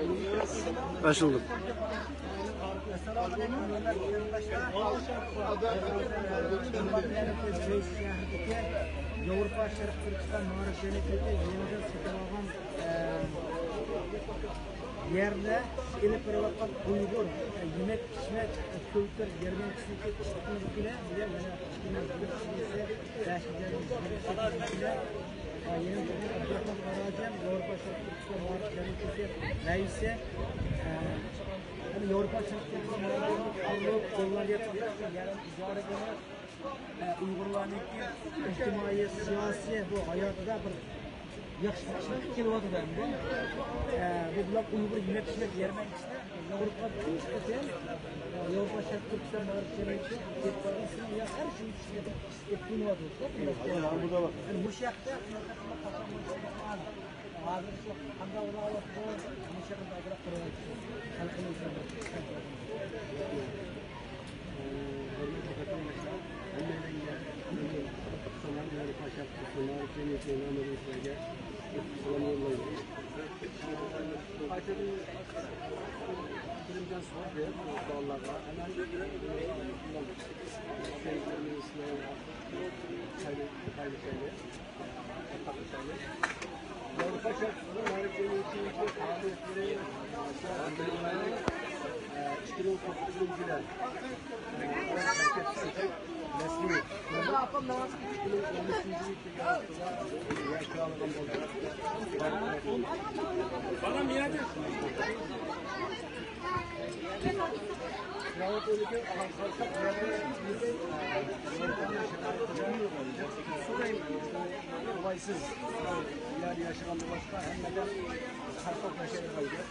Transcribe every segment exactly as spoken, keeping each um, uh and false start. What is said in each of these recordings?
ئاشۇندۇق. ياۋروپا شەرقىي تۈركىستان مائارىپ جەمئىيىتى يېڭىدىن سېتىۋالغان، ئە، يەردە ئېلىپ بېرىۋاتقان ئۇيغۇر، ئە، يېمەك ئىچمەك، ئە، كۈلتۈر يەرمەنكىسىنىڭكى ئىشلىتىلمىسى بىلەن يەنە ئىككى مىڭ يىگىرمە بەشىنچى يىلى يېڭى تۈرگەن ئابدۇراخمان قاراجان، ياۋروپا شەرقىي تۈركىستان مائارىپ جەمئىيىتى رەئىسى، ئە، يەنە ياۋروپا شەرقىي تۈركىستان مائارىپ جەمئىيىتى قۇرۇلۇپ، گوللاندىيە تەرەپتىن يەرلىك ئىجارىگە ئۇيغۇرلارنىڭكى ئىجتىمائىي، سىياسىي بۇ ھاياتىدا بىر ياخشى ئىشلار كېلىۋاتىدۇ ئەمدى. ئە، بۇ بىلەن ئۇيغۇر يېمەك ئىچمەك يەرمەنكىسىدە ياۋروپا تۇنجى قېتىم، ئە، ياۋروپا شەرقىي تۈركىستان مائارىپ جەمئىيىتى ئېلىپ بارغان سىناق يا ھەر شىنجىڭ ئېتىپ قىلىنىۋاتىدۇ. مۇشۇ ھەقتە ھازىر شۇ قانداق بولۇۋاتىدۇ؟ مۇشۇ ھەقتە ئازراق قىلىۋاتىدۇ. خەلقىمىز ئۈچۈن. ھۆرمەتلىك ۋەتەنداشلار، ھەممەيلەنگە سالام، ياۋروپا شەرقىي تۈركىستان مائارىپ جەمئىيىتى نامىدىن سىلەرگە سالام يوللايمەن. قايتىدىن كىرىمجان سوردى، سوئاللارغا. ھەممەيلەنگە سالام. قولايسىز يەردە ياشىغاندىن باشقا ھەممىدە خەلق ياشايدىغان گەپ.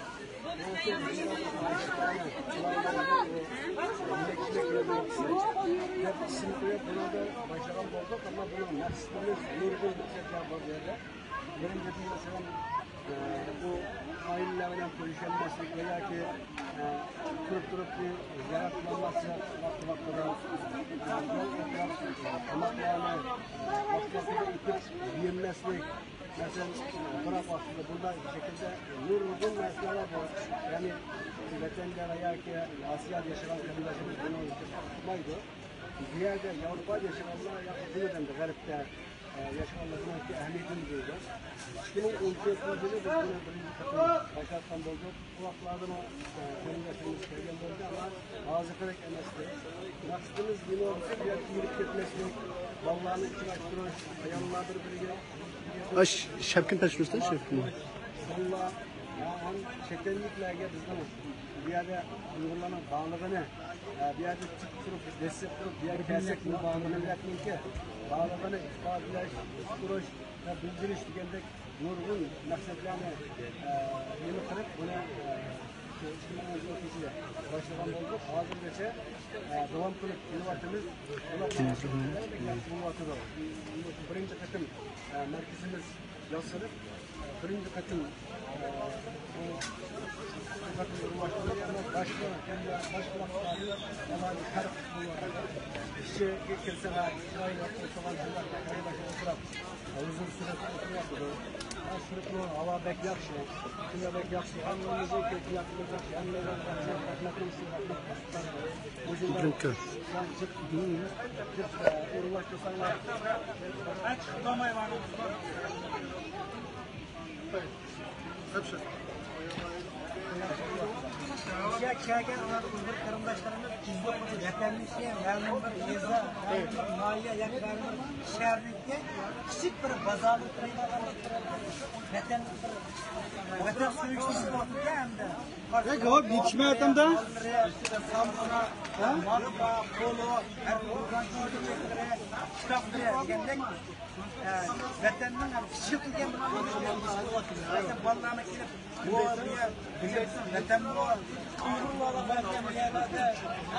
دەپ ئىسىم قويۇپ بۇنىڭدا باشلىغان بولدۇق، ئەمما بۇنىڭ مەقسىتىمىز نۇرغۇن مەقسەتلەر بار بۇ يەردە. بىرىنچىدىن، مەسىلەن، ئە، بۇ ئائىلىلەر بىلەن كۆرۈشەلمەسلىك ۋە ياكى، ئە، تۇرۇپ تۇرۇپ بىر زىيارەت قىلالماسلىق، ۋاقتى ۋاقتىدا، ئە، يول ئەتراپ تاماقلارنى، ئە، ۋاقتى ۋاقتىدا ئېتىپ يېيەلمەسلىك، مەسىلەن، بىراق ۋاقتىدا بۇنداق شەكىلدە نۇرغۇن مەسىلىلەر بار. يەنى ۋەتەندە ۋە ياكى ئاسىيادا ياشىغان قېرىنداشلىرىمىز بۇنى ئۇقمايدۇ. بۇ يەردە ياۋروپادا ياشىغانلار ياكى دۇنيادا غەربتە، ئە، ياشىغانلار بۇنىڭكى ئەھمىيىتىنى بىلىدۇ. ئىككى مىڭ ئون تۆتىنچى يىلى بىز بۇنى بىرىنچى قېتىم باشلاتقان بولدۇق. ئۇ ۋاقىتلاردىمۇ، ئە، قېرىنداشلىرىمىز كەلگەن بولدى، ئەمما ھازىرقىدەك ئەمەستى. مەقسىتىمىز نېمە بولسا، بۇ يەرگە ئېرىپ كەتمەسلىك، بالىلارنى ئۇچراشتۇرۇش، ئاياللار بىر-بىرىگە ئاش شەپكىن تەشۋىشتە شەپكىن. بالىلار ھەم چەت ئەللىكلەرگە بىزنىڭ بۇ يەردە ئۇيغۇرلارنىڭ بارلىقىنى، ئە، بۇ يەردە تىك تۇرۇپ، دەسسەپ تۇرۇپ، بۇ يەرگە كەلسەك، بۇ مىللەتنىڭكى بارلىقىنى ئىپادىلەش، ئۇقتۇرۇش ۋە بىلدۈرۈش دېگەندەك نۇرغۇن مەقسەتلەرنى، ئە، نېمە قىلىپ، بۇنى، ئە، شۇ ئىككى مىڭ ئون تۆتىنچى يىلى باشلىغان بولدۇق. ھازىرغىچە، ئە، داۋام قىلىپ كېلىۋاتىمىز. بۇلار بىرىنچى قېتىم، ئە، مەركىزىمىز ياسىلىپ، بىرىنچى قېتىم، ئە، بۇ، بۇ قېتىم باشقا، باشقا، باشقا ئالاھىدە پەرق بولۇۋاتىدۇ. ئىچىگە كىرسە، چىرايلىق ئولتۇرغان قېرىنداشلار ئولتۇرۇپ، ھۇزۇر سۈرۈپ ئولتۇرۇۋاتىدۇ. ھا، سۈرۈپ ھاۋا بەك ياخشى. كۈنلەر بەك ياخشى. ھەممىمىزنىڭ كەيپىياتىمىز ياخشى. ھەممىگە رەھمەت، رەھمەت. بىزگە كەلگەن ئۇيغۇر قېرىنداشلىرىمىز ۋەتەننىڭكى مەلۇم بىر يېزا، مەلۇم بىر ناھىيە ياكى مەلۇم بىر شەھەرنىڭكى كىچىك بىر بازاردا تۇرىدىغان ۋەتەن، ۋەتەن سۆيگۈسى بولىدۇ ھەمدە. يەتىشمەيۋاتامدا؟ سامسا، ماركا، پولو، ھەر خىل ئورگان چېكلىرى، كىتابلىرى دېگەندەك، ئە، ۋەتەننىڭ ئىشلىتىلگەن بالىلارنى كېلىپ، بۇ يەر ۋەتەن بۇ. ئۇيغۇر بالىلار بۇ يەردە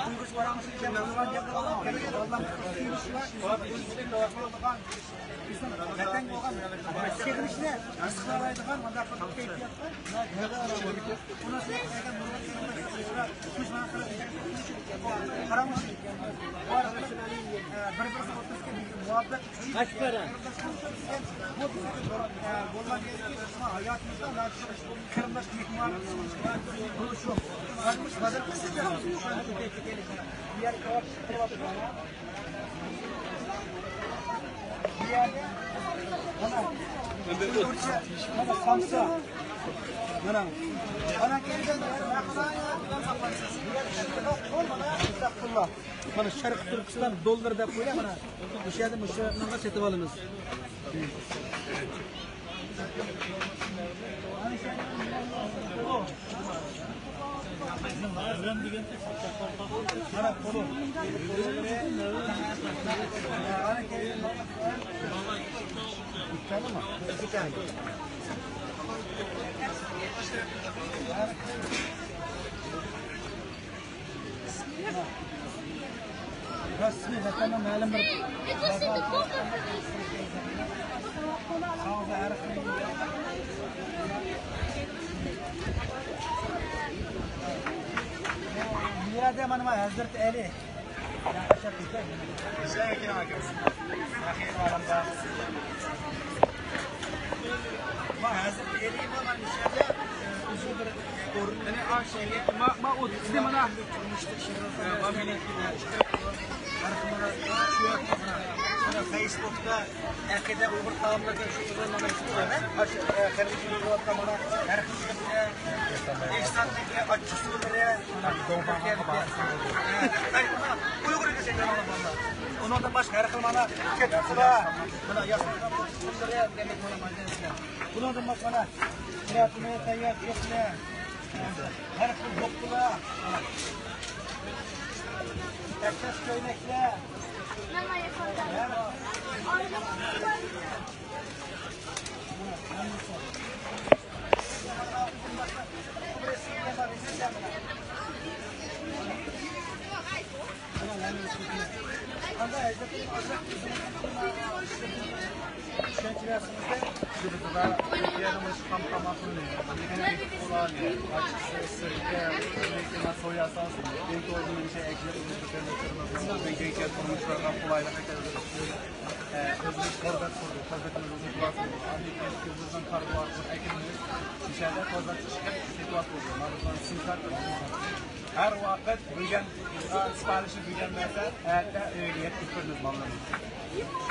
ئۇيغۇر پاراڭلىشىدىكەن، ئۇيغۇر گەپ قىلىدىكەن، بالىلار سۆيۈنۈشى بار. بىزنىڭ ۋەتەنگە بولغان سېغىنىشنى ھېس قىلالايدىغان مۇنداق بىر كەيپىيات بار. بۇنىڭ سۆزلەپ كەلگەن نۇرغۇن قېرىنداشلار، بىر-بىرىنى ئوتتۇرىسىغا مۇۋاپىق. بۇ بىزنىڭ، ئە، بولغان يەردىكى ھاياتىمىزدا قېرىنداش مېھمان مانا سامسا. مانا. مانا كەلگەن. مانا. مانا شەرقىي تۈركىستان دوللىرى دەپ قويۇڭ، مانا. مۇشۇ يەردە مۇشۇنىڭغا سېتىپ ئالىمىز. راستىنى ۋەتەننىڭ مەلۇم بىر بۇ يەردە مانا ھەزرىتى ئەلى. ما هذا الكريم ما نشأ، أزو بر، ما، ما أوتيزم أنا. مانا فېيسبوكتا ئەقىدە ئۇيغۇر تائاملىرى دەپ شۇ ئۇيغۇر نامى چىقتى. مانا شۇ، ئە، خەلقىمىز يوللاۋاتقان مانا ھەر خىل، ئە، ئېھسان ئاچچىق سۇلىرى. ئۇيغۇر ئىگىسى. ئۇنىڭدىن باشقا ھەر خىل مانا كۆتۈكلەر، مانا ياسالغان كۆتۈكلىرى دېمەك مانا مانا. بۇنىڭدىن باشقا مانا كراتىنى تەييار كۆكلەر، ھەر خىل دوپپىلار، ئەتكەس كۆينەكلەر. ئۆزىمىز تور بەت قۇردۇق، تور بېتىمىز ئۆزىمىز قۇرۇۋاتىمىز. ئاندىن كېيىن ئۆزىمىزنىڭ كارىدىن ئەكىلىمىز، مۇشۇ يەردە تور بەت چىقىپ سېتىۋاتىمىز. مانا بۇ سىم كارتا. ھەر ۋاقىت بۈگۈن سىپارىشنى بۈگۈن بەرسە، ئەتە ئۆيگە يەتكۈزۈپ بېرىمىز ماللارنى.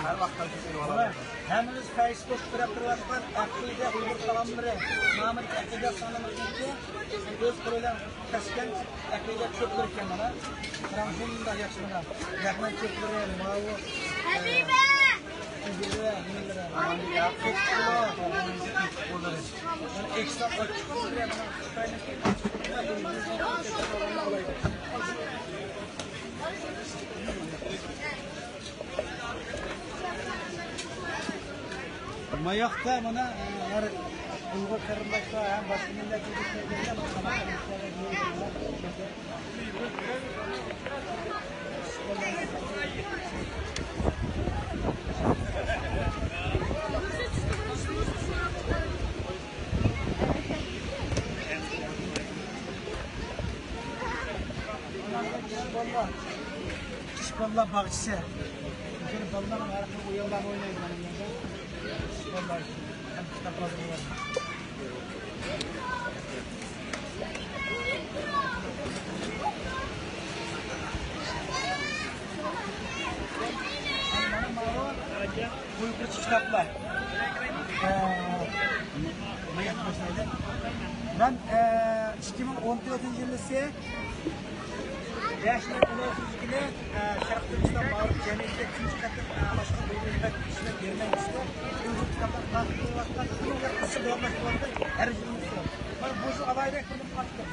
ھەر ۋاقىت تەكلىپ قىلىپ ئالىمىز. ھەممىمىز فەيسبۇك كۆرۈپ تۇرۇۋاتقان ئەقىدە ئۇيغۇر تائاملىرى نامىدىكى ئەقىدە سانىمىزنىڭكى ئۆز قولى بىلەن پىشقان ئەقىدە چۆپلىرى ئىكەن مانا. قاراڭ شۇنداق ياخشى مانا. لەغمەن چۆپلىرى، ماۋۇ، ئە، ئۈزۈملىرى، نېمىلىرى. مانا ئەكسا ئاچچىق سۇلىرى مانا خىتاينىڭكى. ماياقتا مانا، ئە، ھەر ئۇيغۇر قېرىنداشلار ھەم باشقا مىللەت يىگىتلەر كەلگەن. كىچىك بالىلار باغچىسى. شۇ بالىلار ھەر خىل ئويۇنلارنى ئوينايدۇ مانا بۇ يەردە. كىچىك بالىلار ئۈچۈن ھەم كىتابلار بولۇۋاتىدۇ. مانا ماۋۇ ئۇيغۇرچە كىتابلار. ئە، مەن، ئە، ئىككى مىڭ ئون تۆتىنچى يىلىسى بەشىنچى ئون ئالتىنچى كۈنى، ئە، شەرقىي تۈركىستان مائارىپ جەمئىيىتىدە تۇنجى قېتىم، ئە، ئاشخانا بولغان يېمەك ئىشلەپ بەرمەكچىدە ئۇيغۇر كىتابلار تارقىتىلىۋاتقان ئىسسىل داۋاملاشتۇرۇۋاتقان ھەر يىلىمىز. مانا بۇ يىل ئالاھىدە كىرىپ قاپتۇ.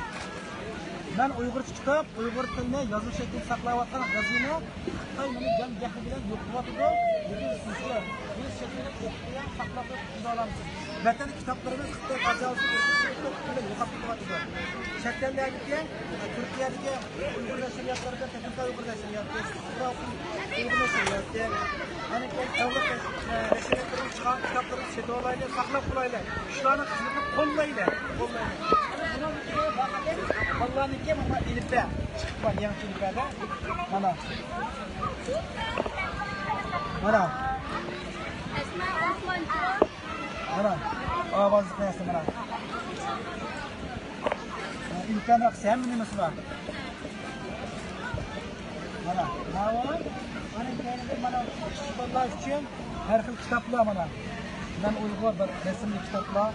مەن ئۇيغۇرچە كىتاب، ئۇيغۇر تىلىنى يازما شەكىلدە ساقلاۋاتقان خەزىنە خىتاي مېنى جان جەھلى بىلەن يوقىتىۋاتىدۇ. لېكىن سىزچە بىز شەكىلدە ئوقۇپ قويۇپ ساقلاپ تۇرۇپ قىلدۇرالامسىز؟ ۋەتەندىكى كىتابلىرىمىز خىتاي قاچىلىقى يوقاپ كېتىۋاتىدۇ. چەت ئەللەردىكى، تۈركىيەدىكى ئۇيغۇر نەشرىياتلىرىدا تېخنىكا ئۇيغۇر نەشرىياتى، ئۇيغۇر نەشرىياتى، ئەنە كېيىن دۆلەت نەشرىياتلىرىنىڭ چىقارغان كىتابلىرىنى سېتىۋالايلى، ساقلاپ قويايلى. شۇلارنىڭ خىزمىتىنى قوللايلى. قوللايلى. بالىلارنىڭكى مانا ئېلىپبە چىقىپ بار، يېڭى ئېلىپبەدە. مانا. مانا. مانا. ئاۋازلىق نەرسە مانا. كەمرەك ھەممە نېمىسى بار. مانا، ماۋۇ. ئانا كەينىدە مانا، كىچىك بالىلار ئۈچۈن ھەر خىل كىتابلار مانا. مەن ئۇيغۇر بىر رەسىملىك كىتابلار.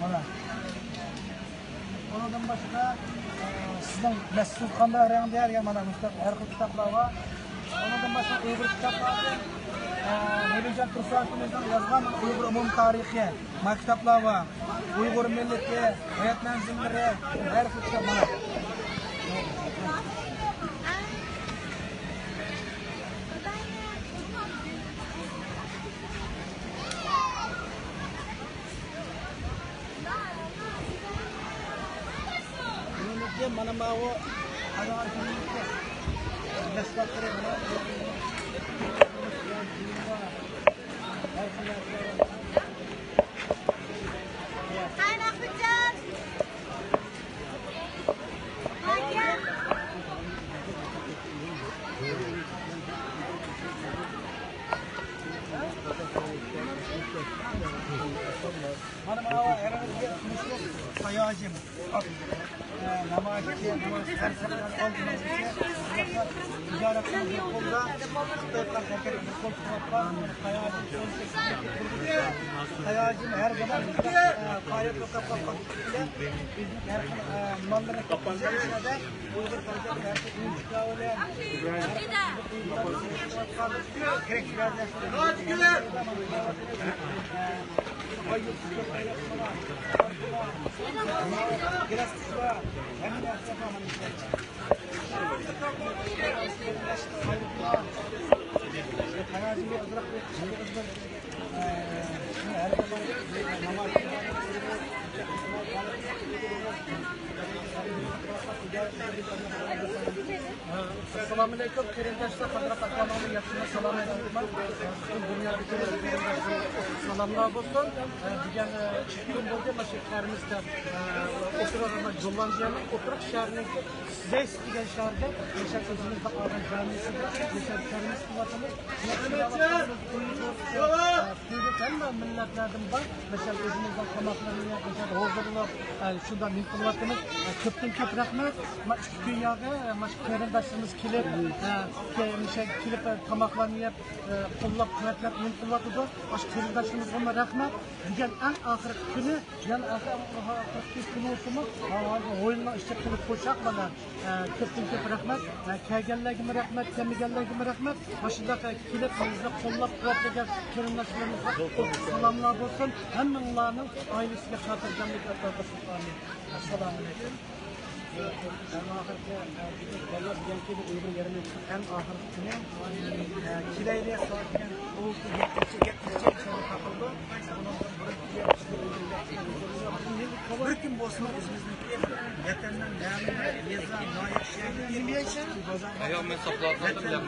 مانا. ئۇنىڭدىن باشقا، ئە، سىزنىڭ مەسىلىڭىز قانداق رەڭدە دېگەن مانا مۇشۇنداق ھەر خىل كىتابلار بار. ئۇنىڭدىن باشقا ئۇيغۇر كىتابلىرى، ئە، نەبىجان تۇرسۇنئاكىمىزنىڭ يازغان ئۇيغۇر ئومۇمىي تارىخى. ما كىتابلار بار. ئۇيغۇر مىللىتى، ھايات مەنزىللىرى، ھەر خىل كىتاب بار. مانا ماۋۇ مەھسۇلاتلىرى. مانا ماۋۇ ھەرىڭىزگە تونۇشلۇق ساياھىم. ئە، نامايىشچى، نامايىش، ھەر سەپەر ئالدىمىز تىجارەتنىڭ بىر قولىدا، خىتاي بىلەن ھەرىكەتنىڭ بىر قول تۇتۇۋاتقان ساياھىم، ساياھىم ھەر زامان، ئە، قايىل بولۇپ قالغان بىلەن بىزنىڭ ھەر خىل، ئە، ماللىرىنى كەتكۈزۈش ئىچىدە ئۇيغۇر خەلقى ھەر خىل ئويۇنچۇقلار بىلەن، ھەر خىل كېرەكلىك ئەسسالامۇئەلەيكۇم، قېرىنداشلار، قادىر ئاكامنىڭ ياخشىمۇ سالامى ئېيتىمەن. پۈتۈن دۇنيادىكى قېرىنداشلارغا سالاملار بولسۇن. بۈگۈن ئىككى كۈن بولدى، مانا شۇ شەھىرىمىزدە، ئوتتۇرا، گوللاندىيەنىڭ ئوتتۇرا شەھىرىنىڭ زەيس دېگەن شەھەردە، مىشەل ئۆزىمىزنىڭ ئالغان جامىسىدا، مىشەل كەرمىز قىلىۋاتىمىز. تۈرلۈك ھەممە مىللەتلەردىن بار. مىشەل ئۆزىمىزنىڭ تاماقلىرىنى يەپ، مىشەل ھازىرلاپ، ئە، شۇنداق نېمە قىلىۋاتىمىز. ئە، كۆپتىن كۆپ رەھمەت. ما ئىككى كۈن ياغى، ئە، مانا شۇ قېرىنداشلىرىمىز كېلىپ، ئە، كە-، مىشەل كېلىپ، ئە، تاماقلارنى يەپ، ئە، قوللاپ قۇۋۋەتلەپ نېمە قىلىۋاتىدۇ. مانا شۇ قېرىنداشلىرىمىزغىمۇ رەھمەت. بۈگۈن ئەڭ ئاخىرقى كۈنى، يەنە ئاخىرقى كۈن بولسىمۇ، ھازىر ئويۇننىڭ ئىچىدە قىلىپ قويساق، مانا، ئە، كۆپتىن كۆپ رەھمەت. ئە، كەلگەنلەرگىمۇ رەھمەت، كەلمىگەنلەرگىمۇ رەھمەت. مۇشۇنداق، ئە، كېلىپ، بىزنى قوللاپ قۇۋۋەتلىگەن قېرىنداشلىرىمىزغا كۆپ سالاملار بولسۇن. ھەممىڭلارنىڭ ئائىلىسىگە خاتىرجەملىك، ئەتراپلىق. ئامىن. ئەسسالامۇئەلەيكۇم. ئەڭ ئاخىرقى، ئە، بالىلار دېگەنكى، بۇ ئۇيغۇر يەرمەنكىسىنىڭ ئەڭ ئاخىرقى كۈنى. ئە، كېلەيلى، سائەت دېگەن ئالتە، يەتتىگىچە، يەتتىگىچە ئىنشاللا تاقىلىدۇ. بىر كۈن بولسىمۇ ئۆزىمىزنىڭكى ۋەتەننىڭ نەمۇنە، يېزا، ناھىيە، شەھەر، بازار. ئاياغ مەن ساقلاپ قالدىم.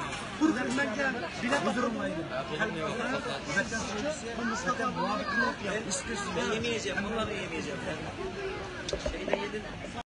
ھۇزۇرۇڭلايدۇ. ۋەتەن سۆيگۈسى، ۋەتەن مۇھەببىتى. يېمەيجەك، بۇلارنى يېمەيجەك. شەيدە يېدىم.